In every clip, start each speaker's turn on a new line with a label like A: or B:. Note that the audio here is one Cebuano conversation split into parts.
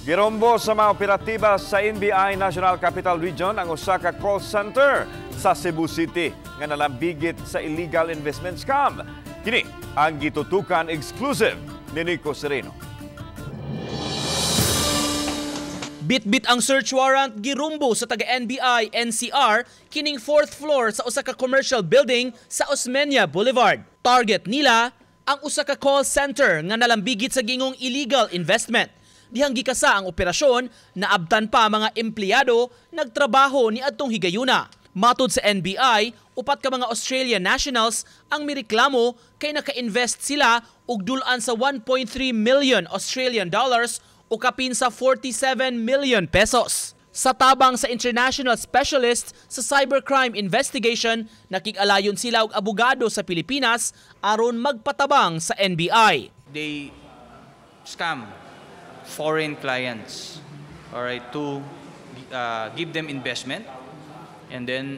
A: Girumbo sa mga operatiba sa NBI National Capital Region ang usa ka call center sa Cebu City nga nalambigit sa illegal investment scam. Kini ang gitutukan exclusive ni Nico Sereno.
B: Bitbit ang search warrant, girumbo sa taga NBI NCR kining fourth floor sa usa ka commercial building sa Osmeña Boulevard. Target nila ang usa ka call center nga nalambigit sa gingong illegal investment. Dihang gikasa ang operasyon, naabtan pa mga empleyado nagtrabaho ni adtong higayuna. Matod sa NBI, upat ka mga Australian nationals ang mireklamo kay naka-invest sila og dul-an sa 1.3 million Australian dollars o kapin sa 47 million pesos. Sa tabang sa international specialist sa cybercrime investigation, nakig-alayon sila og abogado sa Pilipinas aron magpatabang sa NBI.
C: They scam foreign clients, all right, to give them investment and then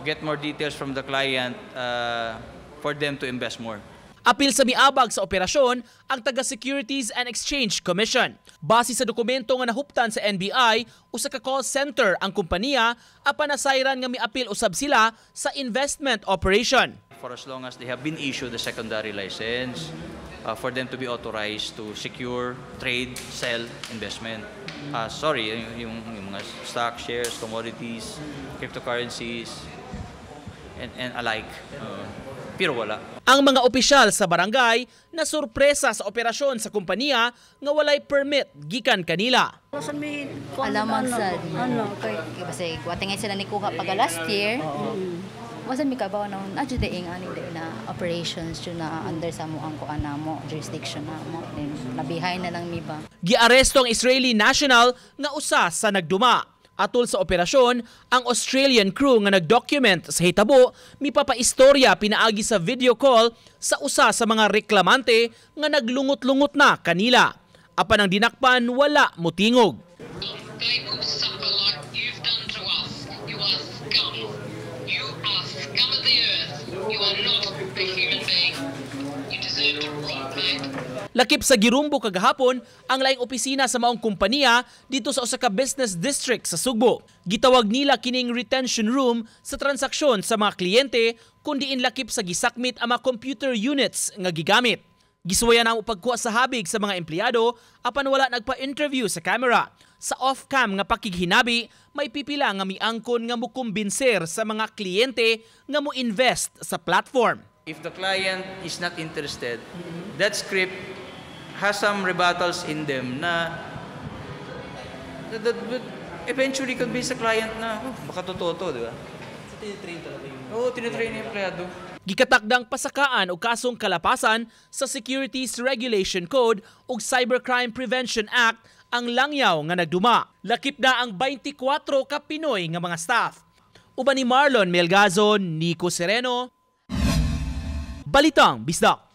C: get more details from the client for them to invest more.
B: Apil sa miabag sa operasyon ang taga Securities and Exchange Commission. Base sa dokumento nga nahuptan sa NBI, usa ka call center ang kompanya apan nasayran nga miapil usab sila sa investment operation.
C: For as long as they have been issued a secondary license for them to be authorized to secure, trade, sell, investment. Sorry, yung mga stock, shares, commodities, cryptocurrencies, and alike. Pero wala.
B: Ang mga opisyal sa barangay na sorpresa sa operasyon sa kompanya nga walay permit gikan kanila.
D: Alamang sad.
E: Ano, kay
D: Kasi wala sila ni kuha pag last year. Wasan mi kabaw na adyo daing ani day na operations jud na under sa mo ang kuan namo, jurisdiction namo. Then nabihay na lang mi ba.
B: Giaresto ang Israeli national nga usa sa nagduma. Atol sa operasyon, ang Australian crew nga nagdocument sa hitabo mipapaistorya pinaagi sa video call sa usa sa mga reklamante nga naglungot-lungot na kanila. Apan ang dinakpan, wala mutingog.
F: They will suffer like you've done to us. You are scum. You are scum of the earth. You are not a human being. You deserve to rot, mate.
B: Lakip sa girumbo kagahapon ang laing opisina sa maong kompanya dito sa usa ka business district sa Sugbo. Gitawag nila kining retention room sa transaksyon sa mga kliyente kun diin lakip sa gisakmit ang mga computer units nga gigamit. Gisuwayan ang pagkuha sa habig sa mga empleyado apan wala nagpa-interview sa camera. Sa off-cam nga pakighinabi, may pipila nga miangkon nga mukumbinser sa mga kliyente nga mo-invest sa platform.
C: If the client is not interested, that script has some rebuttals in them na that would eventually convince the client na, "Oh, baka totoo to," di ba? So, tinitrain talaga yung... Oo, tinitrain yung empleyado.
B: Gikatakdang pasakaan og kasong kalapasan sa Securities Regulation Code ug Cybercrime Prevention Act ang langyaw nga nagduma. Lakip na ang 24 ka Pinoy nga mga staff. Uban ni Marlon Melgazo, Nico Sereno, Balitang Bisdak.